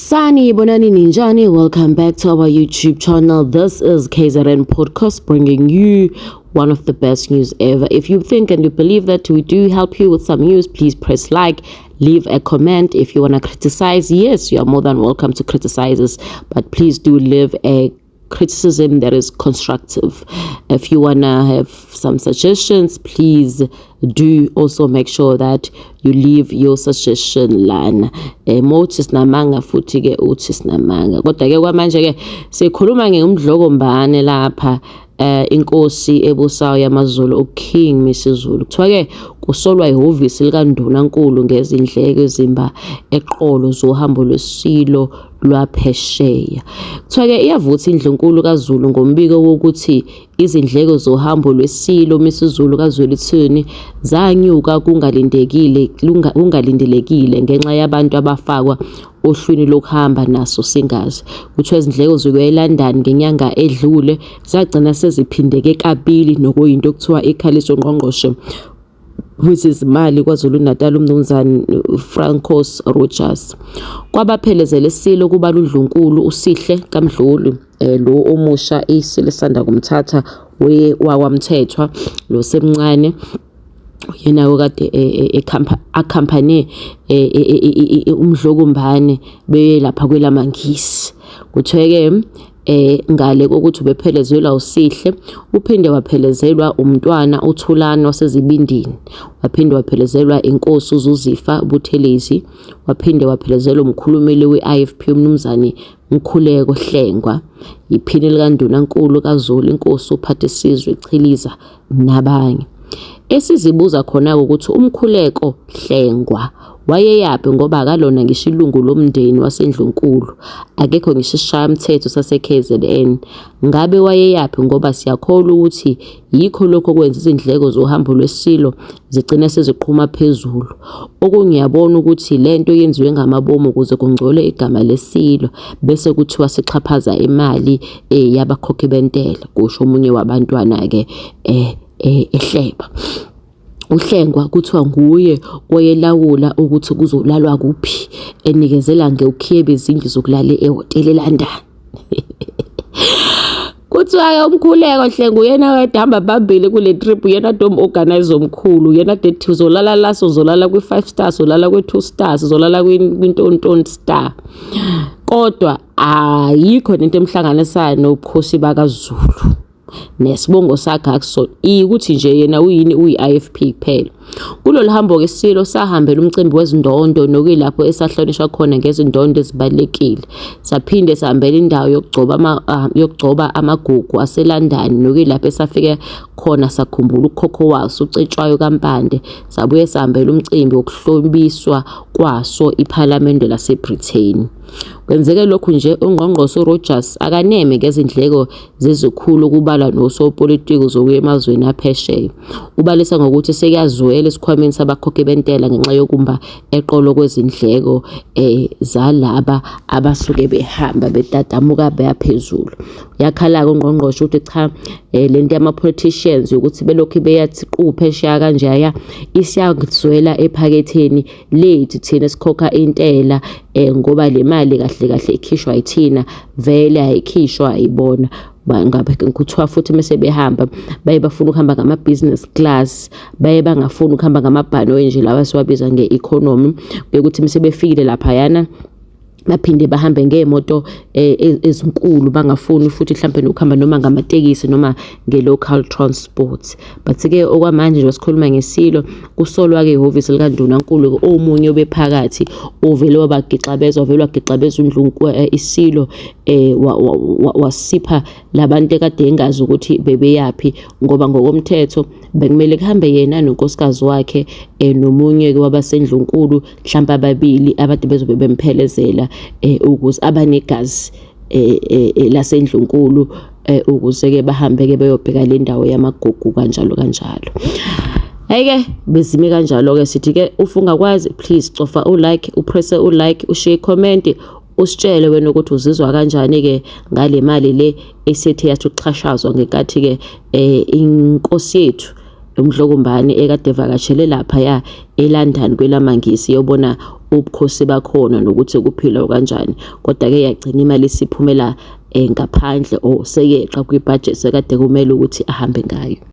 Sanibonani ninjani, welcome back to our YouTube channel. This is KZN Podcast bringing you one of the best news ever. If you think and you believe that we do help you with some news, please press like, leave a comment. If you want to criticize, yes, you are more than welcome to criticize us, but please do leave a criticism that is constructive. If you want to have some suggestions, please do also make sure that you leave your suggestion lana. Mawuthi sinamanga futhi ke uthi sinamanga. Kodwa ke kwamanje ke sikhuluma ngeumdlokombane lapha inkosi ebusayo yamaZulu uKing Misuzulu. Kuthiwa ke kusolwa ihhovisi likaNdunankulu ngezindleko ezimba eqolo zohambo lwesilo lwaphesheya. Kuthiwa-ke iyavutha iNdlunkulu kaZulu ngombiko wokuthi izindleko zohambo lweSilo Misuzulu kaZwelithini zanyuka kungalindekile kungalindelekile ngenxa yabantu abafakwa ohlwini lokuhamba naso singazi. Kuthiwa izindleko zokuya eLondon ngenyanga edlule zagcina seziphindeke kabili nokuyinto okuthiwa ikhalisa ungqongqoshe wezezimali KwaZulu-Natal uMnumzane Francois Rogers. Kwabaphelezela iSilo kubala uNdlunkulu uSihle kaMdluli lo omusha iSilo esisanda kumthatha wakwaMthethwa lo semncane uyena okade akhampane uMdlokombane beye lapha kwelamaNgisi. Kuthiwe-ke ngale kokuthi ubephelezelwa uSihle, uphinde waphelezelwa umntwana uThulani waseZibindini, waphinde waphelezelwa inkosi uZuzifa Buthelezi, waphinde waphelezelwa umkhulumeli we-IFP uMnumzane Mkhuleko Hlengwa, yiphini likaNdunankulu kaZulu inkosi uPhathisizwe Chiliza nabanye. Esizibuza khona-ke ukuthi uMkhuleko Hlengwa wayeyaphi ngoba akalona ngisho ilungu lomndeni waseNdlunkulu, akekho ngisho isishayamthetho sase-KZN. Ngabe wayeyaphi ngoba siyakholwa ukuthi yikho lokhu okwenza izindleko zohambo lweSilo zigcine seziqhuma phezulu. Okungiyabona ukuthi le nto yenziwe ngamabomu ukuze kungcole igama leSilo bese kuthiwa sixhaphaza imali yabakhokhi bentela, kusho omunye wabantwana-ke ehleba. UHlengwa kuthiwa nguye oyelawula ukuthi kuzolalwa kuphi, enikezela ngokhiye bezindlu zokulala ehhotela eLondon. Kuthiwa-ke uMkhuleko Hlengwa uyena okade ehamba phambili kule trip, uyena ade umu-organizer omkhulu, uyena ade ethi uzolala la, uzolala kwi-five stars, uzolala kwi-two stars, uzolala kwintontoni star. Kodwa ayikho nento emhlanganisayo nobukhosi bakaZulu. Nesibongo sakhe akusona ukuthi nje yena uyini uyi-IFP kuphela. Kulolu hambo-ke iSilo sahambela umcimbi wezindondo nokuyilapho esahlonishwa khona ngezindondo ezibalulekile. Saphinde sahambela indawo yokugcoba ama, yokugcoba amagugu aseLondon nokuyilapho esafike khona sakhumbula ukhokho waso uCetshwayo kaMpande. Sabuye sahambela umcimbi wokuhlobiswa kwaso iPhalamende laseBritain. Kwenzeke lokhu nje uNgqongqoshe uRogers akaneme ngezindleko zezikhulu kubalwa nosopolitiki zokuya emazweni aphesheya. Ubalisa ngokuthi sekuyazwela esikhwameni sabakhokhi bentela ngenxa yokumba eqolo kwezindleko zalaba abasuke behamba betatamuka beya phezulu. Uyakhala-ke ungqongqoshe ukuthi cha le nto yama-politicians yokuthi belokhu beyathi qu phesheya kanjeya isiyazwela ephaketheni lethu thina esikhokha intela ngoba le mali kahle kahle ikhishwa yithina vele ayikhishwa yibona. Ngabe kuthiwa futhi mese behamba baye bafuna ukuhamba ngama-business class, baye bangafuni ukuhamba ngamabhanoyi nje lawa esiwabiza nge-economy. Bekuthi mese befikile laphayana baphinde bahambe ngey'moto ezinkulu bangafuni futhi mhlampe nokuhamba noma ngamatekisi noma nge-local transport. But-ke okwamanje njengoba sikhuluma ngeSilo kusolwa-ke ihhovisi likaNdunankulu omunye obephakathi ovele wabagixabeza wavele wagixabeza iSilo wasipha labantu ekade engazi ukuthi bebeyaphi ngoba ngokomthetho bekumele kuhambe yena nonkosikazi wakhe nomunye-ke wabaseNdlunkulu mhlawumbe ababili abade bezobe bemphelezela ukuze abanegazi lasendlunkulu ukuze-ke bahambe-ke beyobheka le ndawo yamagugu kanjalo kanjalo. Hhayi-ke bezime kanjalo-ke sithi-ke if ungakwazi please cofa u-like upresse u-like ushiye ikhomenti usitshele wena ukuthi uzizwa kanjani-ke ngale mali le esethe yathi ukuxhashazwa ngenkathi-ke inkosi yethu uMdlokombane ekade evakashele laphaya eLondon kwelamaNgisi yobona Ubukhosi bakhona nokuthi kuphilwa kanjani, kodwa-ke yagcina imali isiphumela ngaphandle or seyeqa kwi-budget sekade kumele ukuthi ahambe ngayo.